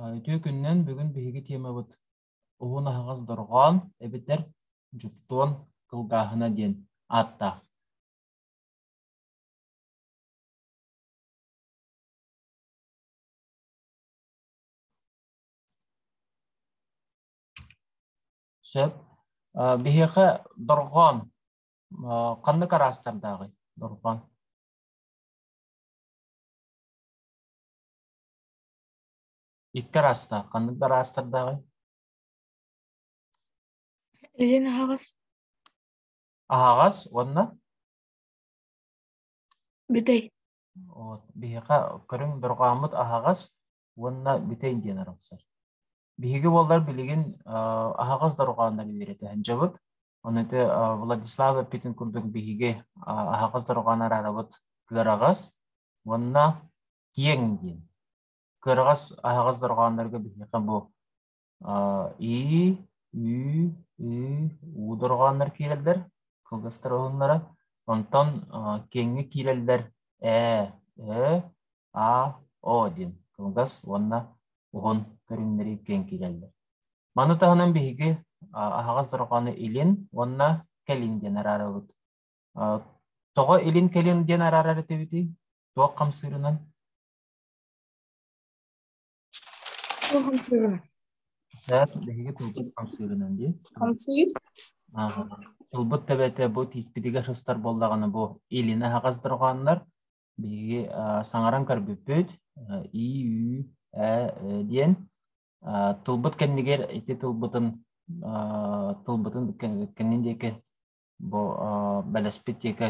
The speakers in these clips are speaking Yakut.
Үтүө күнүнэн бүгүн биһиги темабыт уһун аһаҕас дорҕоон эбэтэр дьуптуон кылгааһына диэн ааттаах. Сөп. Биһиэхэ дорҕоон ханнык араастардааҕый дорҕоон? Икки араастаах. Ханнык да араастардааҕый? Илин аһаҕас. Аһаҕас уонна? Бүтэй. Вот, биһиэхэ көрүҥ дорҕооммут аһаҕас уонна бүтэй диэн арахсар. Биһиги буоллар билигин аһаҕас дорҕооннору үөрэтэ сылдьабыт. Ону ити Владислав эппитин курдук биһиги аһаҕас дорҕоон араарабыт кыараҕас уонна киэҥ диэн. Кыараҕас аһаҕас дорҕооннорго биһиэхэ бу И, Ү, Ы, У дорҕооннор киирэллэр, кылгастар уһуннара. Онтон киэҥҥэ киирэллэр Э, Ө, А, О диэн кылгас уонна уһун көрүҥнэри киэҥ киирэллэр. Маны таһынан биһиги аһаҕас дорҕоону илин уонна кэлин диэн араарабыт. Тоҕо илин-кэлин диэн араарар этибитий? Туох хамсыырынан? Туох хамсыырынан? Биһиги тылбыт хамсыырынан дии. Хамсыыр? Тылбыт төбөтө бу тииспитигэр сыстар буоллаҕына бу илин аһаҕас дорҕооннор биһиги саҥаран көрбүппүт и ү э диэн тылбыт кэннигэр ити тылбытын тылбытын кэннин диэки бу бэлэспит диэки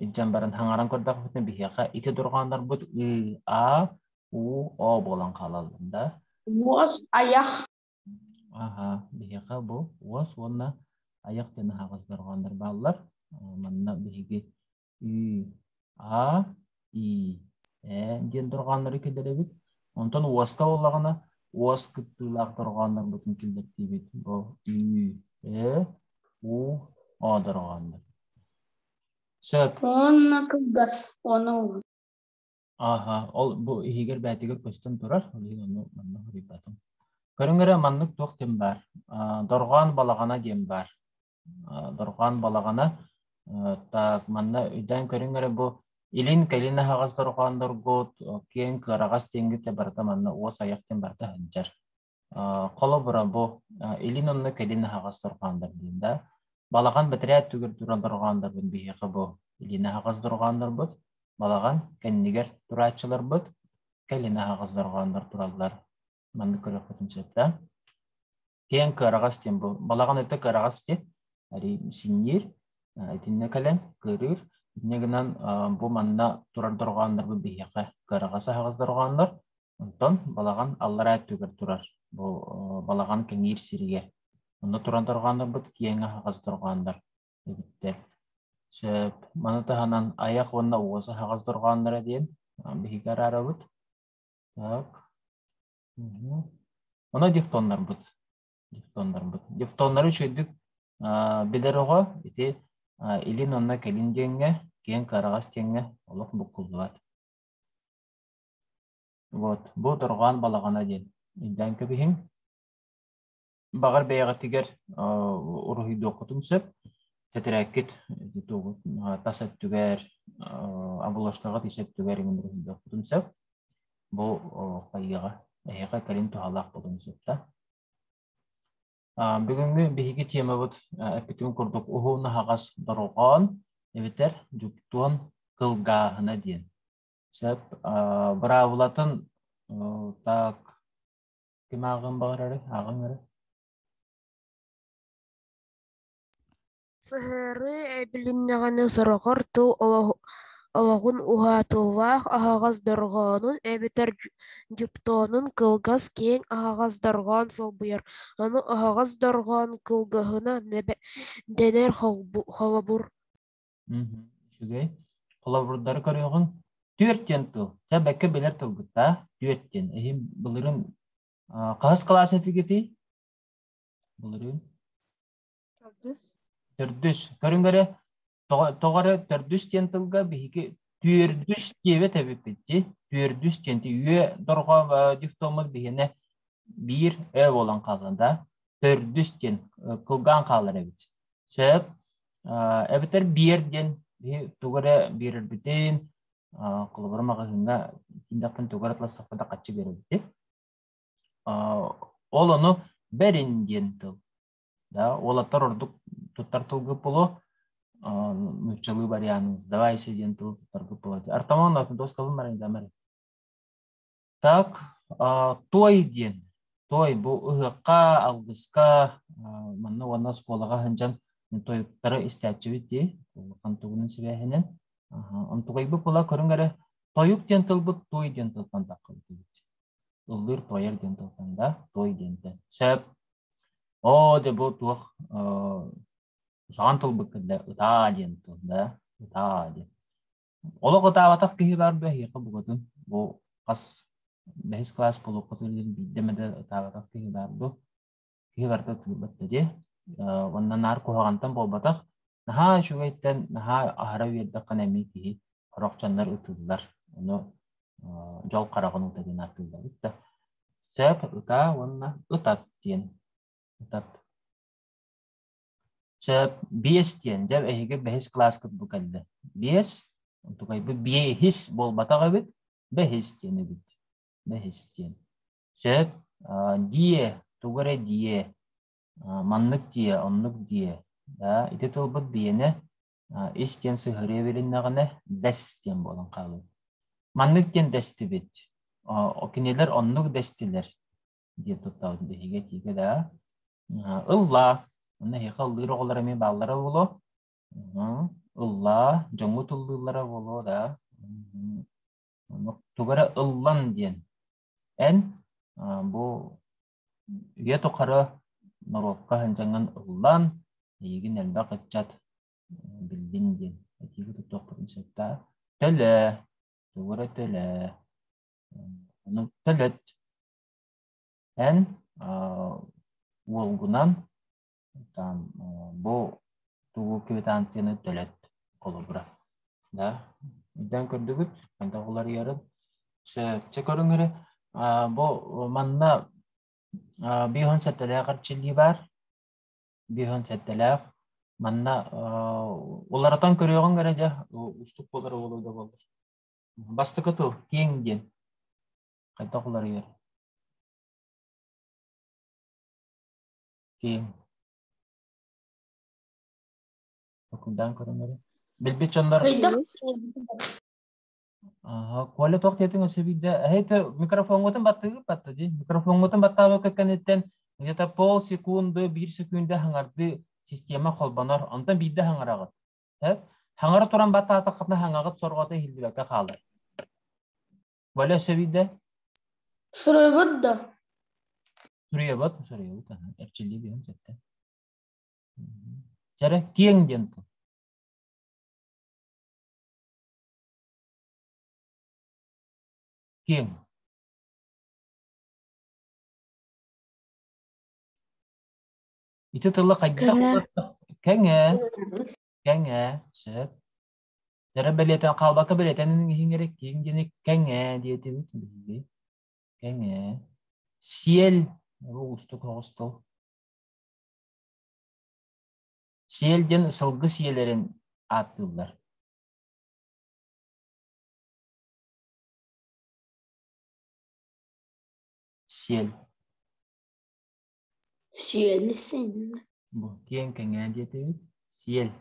илдьэн баран хаҥаран көрдөхпүтүнэ биһиэхэ ити дорҕооннорбут ы а у о буолан хаалаллар да. Уос айах. Аха, биһиэхэ бу уос уонна айах диэн аһаҕас дорҕооннор бааллар. Манна биһиги Ү, А, И, Э диэн дорҕооннору киллэрэбит. Онтон уоска буоллаҕына уос кыттыылаах дорҕооннорбутун киллэртиибит. Бу Ү, Э, У, О дорҕооннор. Сөп. Уонна кылгас, уонна уһун. Аха, ол бу иһигэр бээтигэр көстөн турар, ол иһин ону манна хоруйбатым. Көрүҥ эрэ маннык туох диэн баар. Дорҕоон балаҕана диэн баар. Дорҕоон балаҕана так манна өйдөөн көрүҥ эрэ бу илин кэлин аһаҕас дорҕоонноргут киэҥ кыараҕас диэҥҥит барыта манна уос айах диэн барыта сылдьар. Холобура бу илин онно кэлин аһаҕас дорҕооннор диэн да балаҕан бэтэрээ өттүгэр турар дорҕооннорбут биһиэхэ бу илин аһаҕас дорҕооннорбут балаҕан кэннигэр турааччыларбыт кэлин аһаҕас дорҕооннор тураллар маннык көрүөхпүтүн сөп да. Киэҥ кыараҕас диэн бу балаҕан өттө кыараҕас диэн арий синньиир итиннэ кэлэн кыарыыр инньэ гынан бу манна турар дорҕооннорбут биһиэхэ кыараҕас аһаҕас дорҕооннор онтон балаҕан аллараа өттүгэр турар бу балаҕан кэҥиир сиригэр онно туран дорҕооннорбут киэҥ аһаҕас дорҕооннор эбиттэр сөп маны таһынан айах уонна уос аһаҕас дорҕоонноро диэн биһиги араарабыт так Ону дифтоннарбыт. Дифтоннарбыт. Дифтоннары үчүгэйдик билэр оҕо ити илин уонна кэлин диэҥҥэ, киэҥ кыараҕас диэҥҥэ олох буккуллубат. Вот, бу дорҕоон балаҕана диэн өйдөөн кэбиһиҥ. Баҕар бэйэҕитигэр уруһуйдуоххутун сөп. Тэтэрээккит тас өттүгэр, обложкаҕа тис өттүгэр иҥин уруһуйдуоххутун сөп. Бу хайыаҕа эһиэхэ кэлин туһалаах буолуон сөп да. Бүгүҥҥү биһиги темабыт эппитим курдук уһун аһаҕас дорҕоон эбэтэр дьуптуон кылгааһына диэн. Сөп. Быраабылатын так ким ааҕыан баҕарарый? Ааҕыҥ эрэ. Сыһыарыы эбилиннэҕинэ сороҕор тыл олоҕун уһатыылаах аһаҕас дорҕоонун эбэтэр дьуптуонун кылгас киэҥ аһаҕас дорҕоон солбуйар, ону аһаҕас дорҕоон кылгаһына дэнэр холобур Үчүгэй. Холобурдары көрүөҕүҥ. Түөрт диэн тыл. Дьэ, бэккэ билэр тылгыт да? Түөрт диэн. Эһим былырыын хаһыс кылаас этигитий? Былырыын. Төрдүс. Төрдүс. Көрүҥ эрэ, тоҕо эрэ төрдүс диэн тылга биһиги түөрдүс диэбэт эбиппит дии. Түөрдүс диэн үө дорҕоон дифтоммут биһиэнэ. Биир ö буолан хаалла да. Төрдүс диэн кылгаан хаалар эбит. Сөп. Эбэтэр биэр диэн биһи тугу эрэ биэрэрбитин, холобура маҕаһыыҥҥа киирдэхпин тугу эрэ атластахпына да хаччы биэрэбит. Ол ону бэрин диэн тыл. Да, уолаттар ордук туттар тылгыт буолуо. Нууччалыы варианын сдавайся диэн тылы туттаргыт буолуо. Артамон доскабын баран Так, той диэн. Той бу ыһыахха, алгыска, манна уонна оскуолаҕа сылдьан тойуктары истээччибит дии. Улахан тугунан сибээһинэн. Онтугайбыт була көрүҥ эрэ тойук диэн тылбыт той диэн тылтан таххыбыт. Ыллыыр тоойор диэн тылтан да, той диэнтэн. Сөп. Оо, дьэ бу туох куһаҕан тылбыт кэллэ ытаа диэн тыл да, ытаа диэн. Олох ытаабатах киһи баар дуо эһиэхэ букатын? Бу хас бэһис кылаас буолуоххутун иһин биирдэ эмэ да ытаабатах киһи баар дуо? Киһи барыта ытыырбат да дии. Уонна наар куһаҕантан буолбатах. Наһаа үчүгэйтэн, наһаа аһара үөрдэххинэ эмиэ киһи сорох дьоннор ытыыллар. Ону дьол хараҕын уута диэн ааттыыллар да. Сөп, ытаа уонна ытат диэн. Ытат. Сөп, биэс диэн, дьэ эһиги бэһис кылааскыт бу кэллэ. Биэс, онтукайбыт биэһис буолбатах эбит, бэһис диэн эбит. Бэһис диэн. Сөп, диэ, тугу эрэ диэ, маннык диэ, оннук диэ. Да, ити тылбыт биэнэ ис диэн сыһыарыа билиннэҕинэ дэс диэн буолан хаалар. Маннык диэн дэстибит. Кинилэр оннук дэстилэр диэн туттабыт биһиги этиигэ да. Ыллаа. Онно эһиэхэ ыллыыр оҕолор эмиэ бааллара буолуо. Ыллаа, дьоҥҥут ыллыыллара буолуо да. Тугу эрэ ыллан диэн. Эн бу үйэ тухары норуокка сылдьаҥҥын ыллан, эйигин элбэх ыччат биллин диэн этиигэ туттуохпутун сөп да. Төлөө, тугу эрэ төлөө. Ону төлөт. Эн уолгунан там бу тугу квитанцияны төлөт холобура. Да, өйдөөн көрдүгүт, ханта уларыйарын. Сөп, чэ көрүҥ эрэ. Бу манна биэһон сэттэлээх эрчиллии баар. Биэһон сэттэлээх. Манна уларытан көрүөҕүҥ эрэ дьэ, устук буолар буолуо да буоллар. Бастакы тыл киэҥ диэн. Хайдах уларыйар? Киэҥ. Толкуйдаан көрөн эрэ. Билбит дьоннор Хайдах Коля туох диэтиҥ өссө биирдэ эһэй микрофоҥҥутун баттыгыт батта дии. Микрофоҥҥутун баттаабыкка кэнниттэн где-то пол секунды, биир секунда хаҥардыы система холбонор. Онтон биирдэ хаҥараҕыт. Хаҥара туран баттаатаххытына хаҥаҕыт сорҕото иһиллибэккэ хаалар. Коля өссө биирдэ Суруйбут да. Суруйабыт, суруйабыт, эрчиллии биһэн сөптө. Чэрэ киэҥ диэн тыл. Киэҥ. Ити тылы хайдах кэҥэ, кэҥэ, сөп. Дьэрэ бэлиэтэн хаалбакка бэлиэтэн иһиҥ эрэ киэҥ диэни кэҥэ диэтибит биһиги. Кэҥэ. Сиэл, бу уустук оҕус тыл. Сиэл диэн сылгы сиэлэрин ааттыыллар. Сиэл. Сиэли син. Бу киэҥ кэҥээ диэтибит. Сиэл.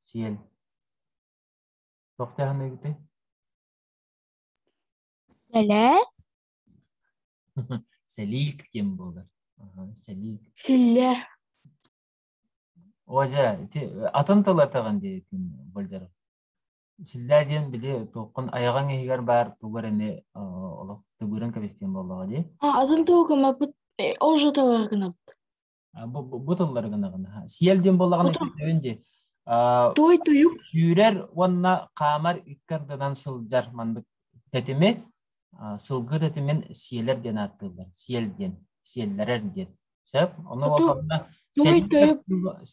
Сиэл. Туох даҕаны Сэлээ? Сэлиик диэн буолар. Сэлиик. Силлэ. О дьэ, ити атын тыл этэҕин диэтин Больдеров. Силлээ диэн били туоххун айаҕыҥ иһигэр баар тугу эрэни олох тыбыыран кэбистиэн буоллаҕа дии. А, атын тыл гыммаппыт, ол же тыллар гынабыт. Бу тыллары гынаҕын. Сиэл диэн буоллаҕына өйдөбүн дии. Той туйук. Сүүрэр уонна хаамар икки ардынан сылдьар маннык тэтими сылгы тэтимин сиэлэр диэн ааттыыллар. Сиэл диэн, сиэллэрэр диэн. Сөп? Ону буоллаҕына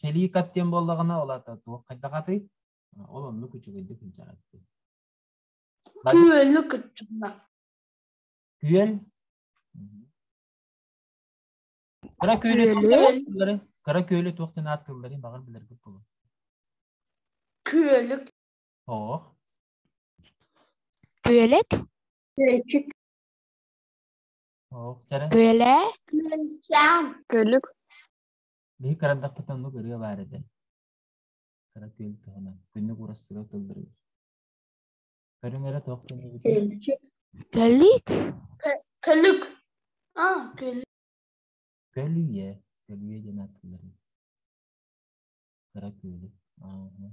сэлиикат диэн буоллаҕына ол аата туох хайдах атый? Ол оннук үчүгэйдик сылдьар. Күөлү кыччына. Күөл. Кыра күөлү Күөлү. Кыра күөлү туох диэн ааттыылларый баҕар билэргит буолуо. Күөлүк. Оох. Күөлек. Күөлчүк. Оох. Чэрэ. Күөлэ. Күөлчээн. Күөлүк. Биһи кырандахпытын оннук ырыа баар этэ. Кыра күөл туһунан. Күннүк уурастыга тылларыгар. Көрүҥ эрэ туох диэн эбитий? Күөлчүк. Көлүк. Көлүк. А, көлүк. Көлүйэ. Көлүйэ диэн ааттыыллар. Кыра күөлү. Ааһа.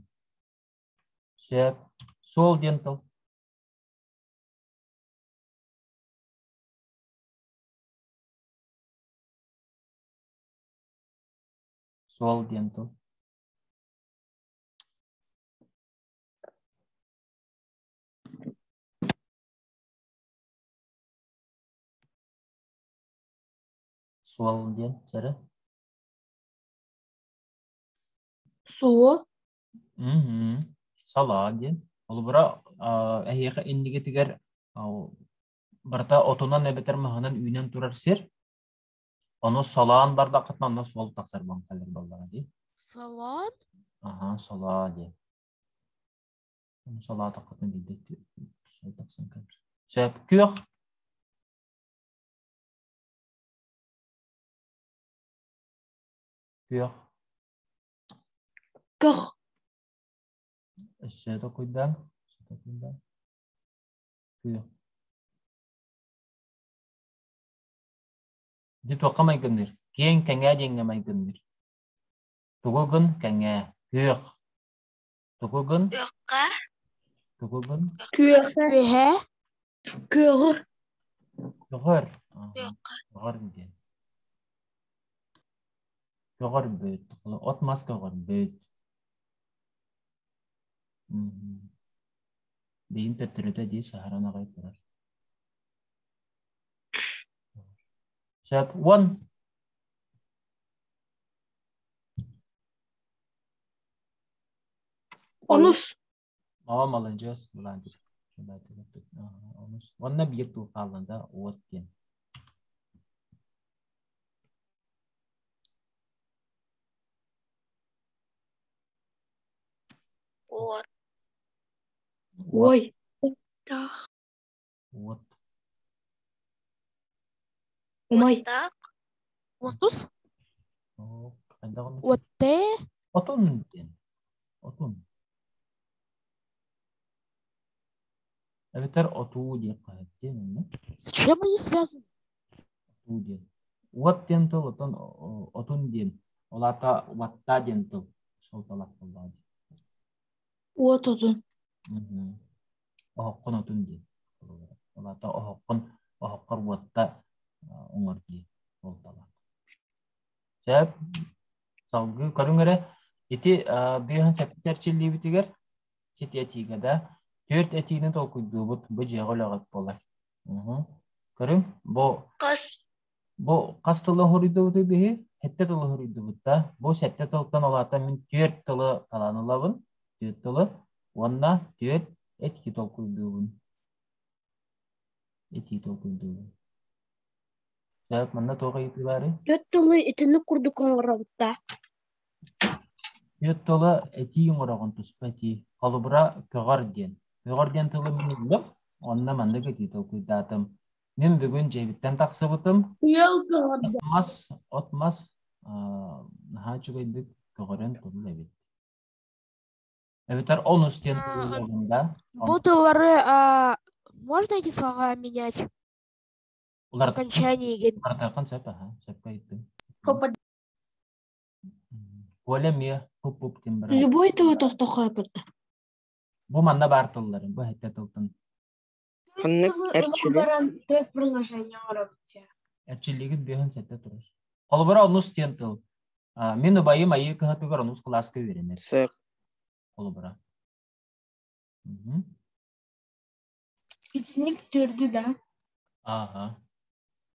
Сөп. Суол диэн тыл. Суол диэн тыл. Суол диэн сэрэ. Суо. Салаа диэн. Холобура, эһиэхэ иннигитигэр барыта отунан эбэтэр маһынан үүнэн турар сир. Ону солоон бардаххытына онно суол тахсар буолан кэлэр буоллаҕа дии. Салон. Аһа, солоо диэн. Ону солоотоххутуна биирдэ суол тахсан кэлэр. Сөп. Күөх. Күөх. Көх. Өссө токуйдаан. Өссө токуйдаан. Күөх. Ити туохха майгынныыр? Киэҥ кэҥээ диэҥҥэ майгынныыр. Тугу гын кэҥээ. Күөх. Тугу гын? Күөххэ. Тугу гын? Күөхэ. Күөһэ. Күөҕүр. Көҕөр. Көҕөр диэн. Көҕөрбүт. От мас көҕөрбүт. Биин төттөрүтэ дии саһаран аҕай турар. Сөп. Уон. Онус. Оо, маладьыас, былаан Онус. Уонна биир тыл хаалланда уот диэн. Уот. Ой. Уот. Умай. Отус. Хайдах оннук? Уотте. Отун диэн. Отун. Эбэтэр отуу диэн хаһыат диэн онно. С чем они связаны? Отуу диэн. Уот диэн тыл, отон отун диэн. Ол аата уатта диэн тыл. Суолталаах буоллаҕа дии. Уот отун. Оһоххун отун диэн. Ол аата оһоххун оһоххор уотта оҥор дии суолталаах. Сөп. Салгыы көрүҥ эрэ. Ити биэһин сэттэ эрчиллиибитигэр сити этиигэ да түөрт этиини толкуйдуубут бу дьиэҕэ үлэҕит буолар. Көрүҥ, бу Хас бу хас тылы хоруйдубутуй биһи? Сэттэ тылы хоруйдубут да. Бу сэттэ тылтан ол аата мин түөрт тылы талан ылабын. Түөрт тылы уонна түөрт этии толкуйдуубун. Этии толкуйдуубун. Сөп, манна туох ыйытыы баарый? Түөрт тылы итинник курдук оҥоробут да. Түөрт тылы этии оҥороҕун туспа этии. Холобура, көҕөр диэн. Көҕөр диэн тылы мин ыллым, онно маннык этии толкуйдаатым. Мин бүгүн дьиэбиттэн тахсыбытым. Ыал көҕөрдө. Мас, от мас наһаа үчүгэйдик көҕөрөн турар эбит. Эбэтэр онус диэн тылы да. Бу тыллары можно эти слова менять? Окончание ген. Уларытыаххын сөп, аха, сөпкө ыйыттыҥ. Коля эмиэ пуп-пуп диэн баран. Любой тылы тохтохойпутта. Бу манна баар тыллары, бу эһэтэ тылтан. Ханнык эрчили? Баран төрт предложение оҥоробут. Эрчиллиигит биэһин сэттэ турар. Холобура онус диэн тыл. Мин убайым айыы кыһатыгар онус кылааска үөрэнэр. Сөп. Холобура. Итинник төрдү да. Ага.